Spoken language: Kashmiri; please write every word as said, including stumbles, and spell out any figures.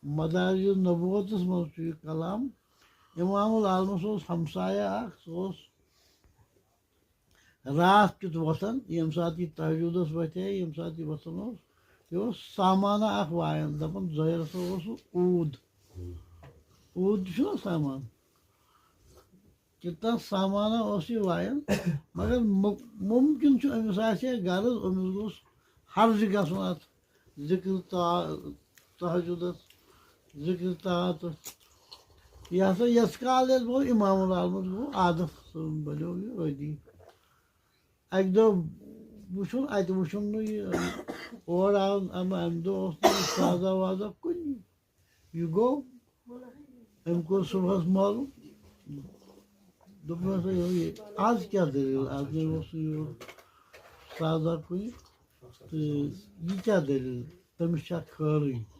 مدارج نبوتس منٛز چھُ یہِ کلام۔ امام العالمس اوس ہمسایہ اکھ، سُہ اوس راتھ کیُتھ وۄتھان، ییٚمہِ ساتہٕ یہِ تہجدس وۄتھِ ہے، ییٚمہِ ساتہٕ یہِ وۄتھان اوس، یہِ اوس سامانہ اکھ وایان، دپان زہر ہسا اوس سُہ اوٗد۔ اوٗد چھُنہ سامان، کیٛاہ تام سامانہ اوس یہِ وایان، مگر مُ-، مُمکِن چھُ أمِس آسہِ ہے غرض، أمِس گوٚژھ حرج گژھُن اَتھ ذِکر تا-، تہجدس، ذِکر طاعتس۔ یہِ ہسا یَس کال یَس گوٚو اِمام العالمس گوٚو عادت، سُہ بنیو یہِ عٲدی۔ اَکہِ دۄہ وُچھُن، اَتہِ وُچھُن نہٕ یہِ، اورٕ آو، اَمہِ، اَمہِ دۄہ اوس نہٕ یہِ سازا وازا کُنی۔ یہِ گوٚو، أمۍ کوٚر صُبحَس معلوٗم، دوٚپُن، "ہسا یہِ، آز کیٛاہ دٔلیٖل؟ آز نَے اوس نہٕ یور سادہ کُنہِ، تہٕ یہِ کیٛاہ دٔلیٖل؟ تٔمِس چھا خٲرٕے؟"